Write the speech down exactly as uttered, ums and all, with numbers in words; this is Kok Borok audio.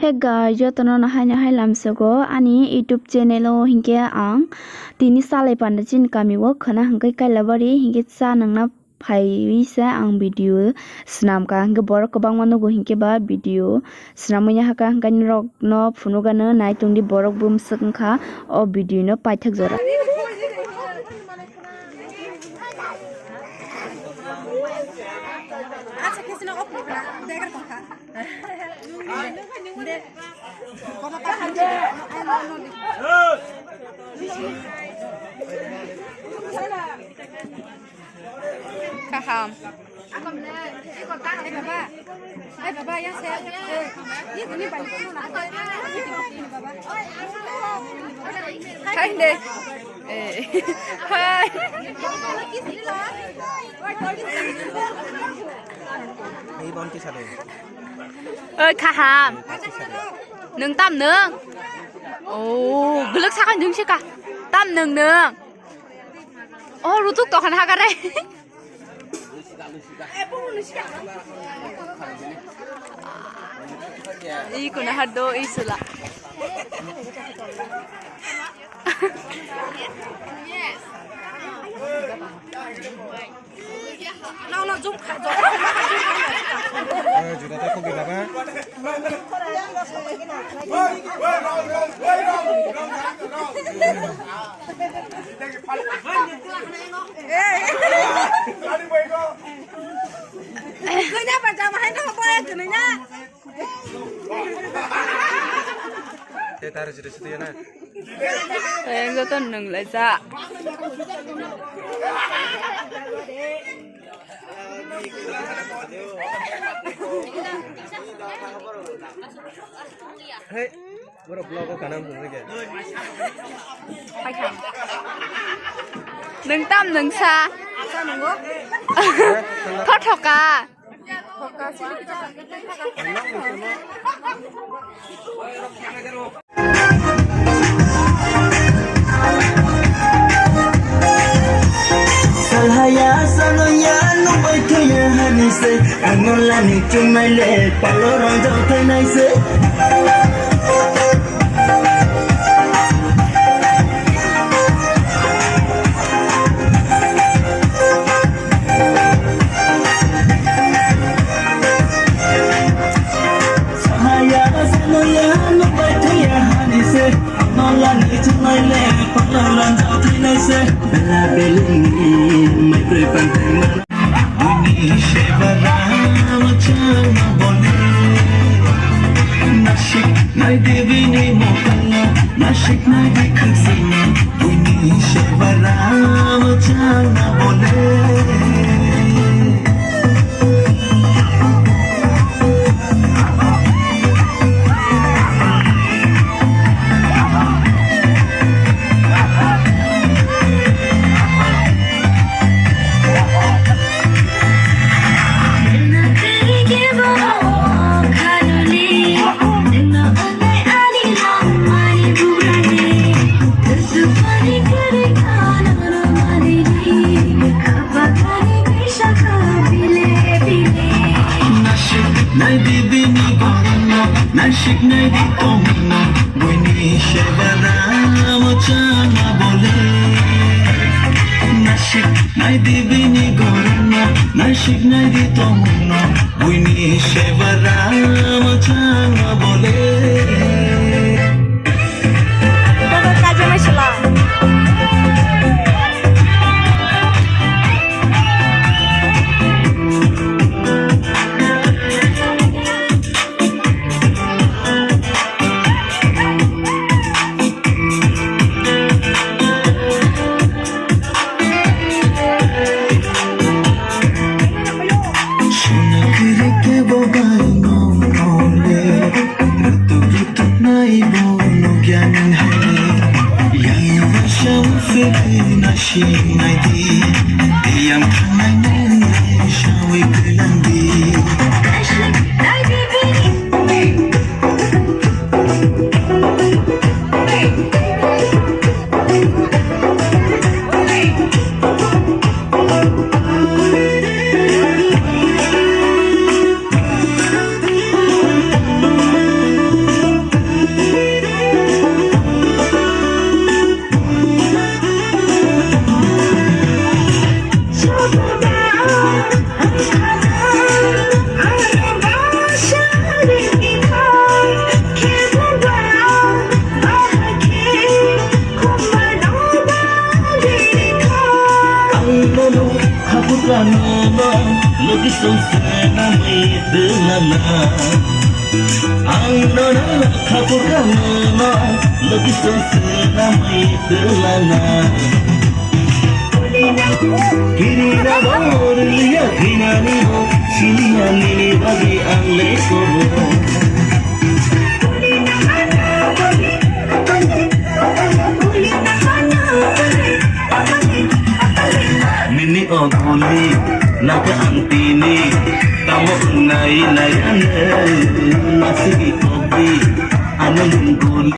Hey guys, jotono no haino hai lamsogo ani YouTube channel o hinkhe ang tini salai panda chini kami o khwna hinkhe Kailabari hinkhe cha nangna phaiwi se ang video swnamkha hinkhe borok kwbangma nugo hinkhe ba video swnamwi ya haka hinkhe norok no phunukgano nai tongdi borok bumswk wngkha o video no paithak jora. Kaham. Hai de. Eh. Hai. Oi, kaham. Nwng tam nwng? Oh, gwlwk sakha nwng se ka. Tam nwng nwng? Oh, rutuk tokhan hagare. Iko na hado isula. Yes. Juta ta khogwi baba. Te tare jure sutu yana. Yang joto nung lai ja. Hey, boro vlog o kanam bumui ke. Nwng tam nwng sa. Thothoka. Salhaya sanoya nukbai thaya hani se, ang nolani chumai le palo rong jao thainai se. Sahaya, sahaya, nukbai thaya hani se. Nolani chunai le, palalan jao thainai se. Bela beli, mai proi pantai mana. Buini seba rama chama bole. Nashik nai devi ni mokala, nashik nai devi khasana. Buini seba rama chama bole. Nashik nai di bini gorno, nashik nai di tongno, buini seba rama chama bole. Nashik nai di bini gorno, nashik nai di tongno, buini seba rama chama bole. Ano no logi song sena mai delana. Ang no no khapu kano no logi song sena mai delana. Kiri na bor liya kina ni bo siliya ni ni bagi ang le kobo. Nini o guli naka ang tini tamo nai nai ane masigi kobi ane guli.